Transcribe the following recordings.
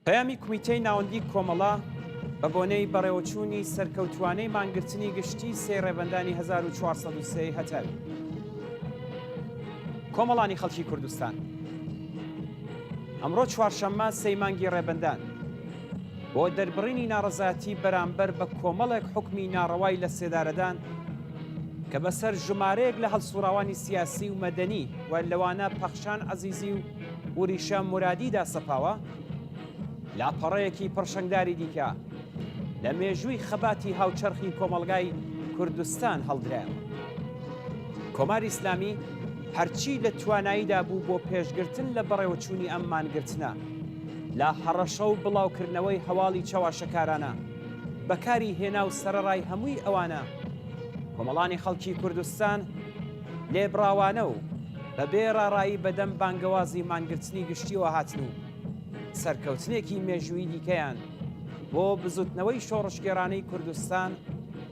پەیامی کومیتەی ناوەندی کۆمەڵە بە بۆنەی بەڕێوەچوونی سەرکەوتووانەی مانگرتنی گشتی سێی ڕێبەندانی 1403 هەتاوی. کۆمەڵانی خەڵکی کوردستان ئەمڕۆ چوارشەممە سێی مانگی ڕێبەندان بۆ دەربڕینی ناڕەزایەتی بەرامبەر بە کۆمەڵێک حوکمی ناڕەوای لە سێدارەدان کە بەسەر ژمارەیەک لە هەڵسوڕاوانی سیاسی و مەدەنی و لەوانە پەخشان عەزیزی و وریشە مورادیدا سەپاوە، لاپەڕەیەکی پڕشنگداری دیکە لە مێژووی خەباتی هاوچەرخی کۆمەڵگای کوردستان هەڵدرایەوە. کۆماری ئیسلامی هەرچی لە تواناییدا بوو بۆ پێشگرتن لە بەڕێوەچوونی ئەم مانگرتنە، لە هەڕەشە و بڵاوکردنەوەی هەواڵی چەواشەکارانە بەکاری هێنا و سەرەڕای هەمووی ئەوانە کۆمەڵانی خەڵکی کوردستان لێبڕاوانە و بە بێ ڕاڕایی بەدەم بانگەوازی مانگرتنی گشتییەوە هاتن و سەرکەوتنێکی مێژوویی دیکەیان بۆ بزوتنەوەی شۆڕشگێڕانەی کوردستان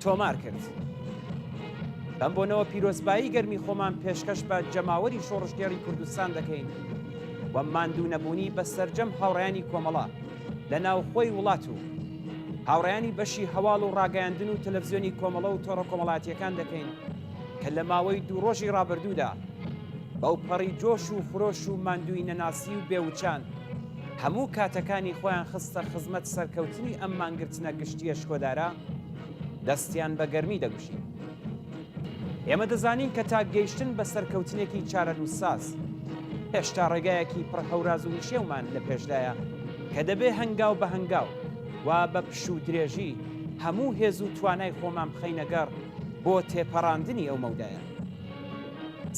تۆمار کرد. بەم بۆنەوە پیرۆزبایی گەرمی خۆمان پێشکەش بە جەماوەری شۆڕشگێڕی کوردستان دەکەین و ماندوونەبوونی بە سەرجەم هاوڕێیانی کۆمەڵە لە ناوخۆی وڵات و هاوڕێیانی بەشی هەواڵ و ڕاگەیاندن و تەلەفزیۆنی کۆمەڵە و تۆڕە کۆمەڵایەتییەکان دەکەین کە لە ماوەی دوو ڕۆژی ڕابردوودا بەوپەڕی جۆش و خرۆش و ماندوویی نەناسی و بێ وچان هەموو کاتەکانی خۆیان خستە خزمەت سەرکەوتنی ئەم مانگرتنە گشتییە شکۆدارە، دەستیان بە گەرمی دەگوشین. ئێمە دەزانین کە تا گەیشتن بە سەرکەوتنێکی چارەنووسساز، هێشتا ڕێگایەکی پڕ هەوراز و نشێومان لە پێشدایە کە دەبێ هەنگاو بە هەنگاو و بە پشوو درێژی هەموو هێز و توانای خۆمان بخەینە گەڕ بۆ تێپەڕاندنی ئەو مەودایە.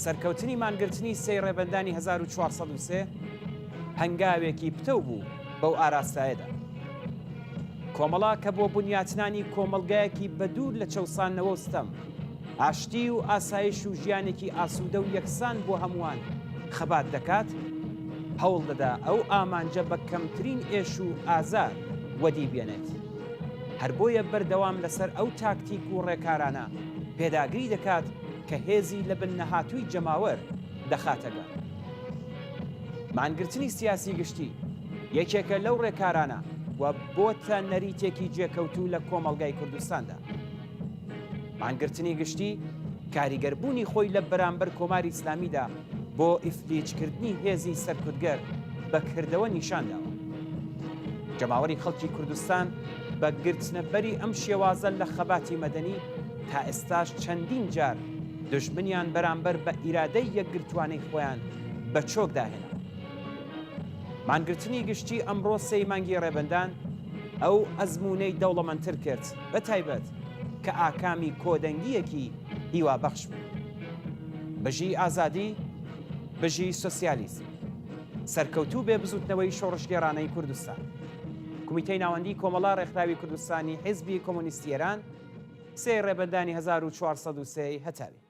سەرکەوتنی مانگرتنی سێی ڕێبەندانی 1403 هەنگاوێکی پتەو بوو بەو ئاراستایەدا. کۆمەڵە کە بۆ بنیاتنانی کۆمەڵگایەکی بەدوور لە چەوساندنەوە و ستەم، ئاشتی و ئاسایش و ژیانێکی ئاسوودە و یەکسان بۆ هەمووان خەبات دەکات، هەوڵ دەدا ئەو ئامانجە بە کەمترین ئێش و ئازار وەدی بێنێت. هەر بۆیە بەردەوام لەسەر ئەو تاکتیک و ڕێکارانە پێداگری دەکات کە هێزی لەبن نەهاتووی جەماوەر دەخاتە گەڕ. مانگرتنی سیاسی گشتی یەکێکە لەو ڕێکارانە و بۆتە نەریتێکی جێکەوتوو لە کۆمەڵگای کوردستاندا. مانگرتنی گشتی کاریگەربوونی خۆی لە بەرامبەر کۆماری ئیسلامیدا بۆ ئیفلیجکردنی هێزی سەرکوتگەر بە کردەوە نیشان داوە. جەماوەری خەڵکی کوردستان بە گرتنەبەری ئەم شێوازە لە خەباتی مەدەنی تا ئێستاش چەندین جار دوژمنیان بەرامبەر بە ئیرادەی یەکگرتووانەی خۆیان بە چۆکدا هێنا. مانگرتنی گشتی ئەمڕۆ سێی مانگی ڕێبەندان ئەو ئەزموونەی دەوڵەمەندتر کرد، بە تایبەت کە ئاکامی کۆدەنگییەکی هیوابەخش بوو. بژی ئازادی، بژی سۆسیالیزم. سەرکەوتوو بێ بزووتنەوەی شۆڕشگێڕانەی کوردستان. کومیتەی ناوەندیی کۆمەڵە ڕێکخراوی کوردستانی حیزبی کۆمۆنیستی ئێران، سێ ڕێبەندانی 1403 هەتاوی.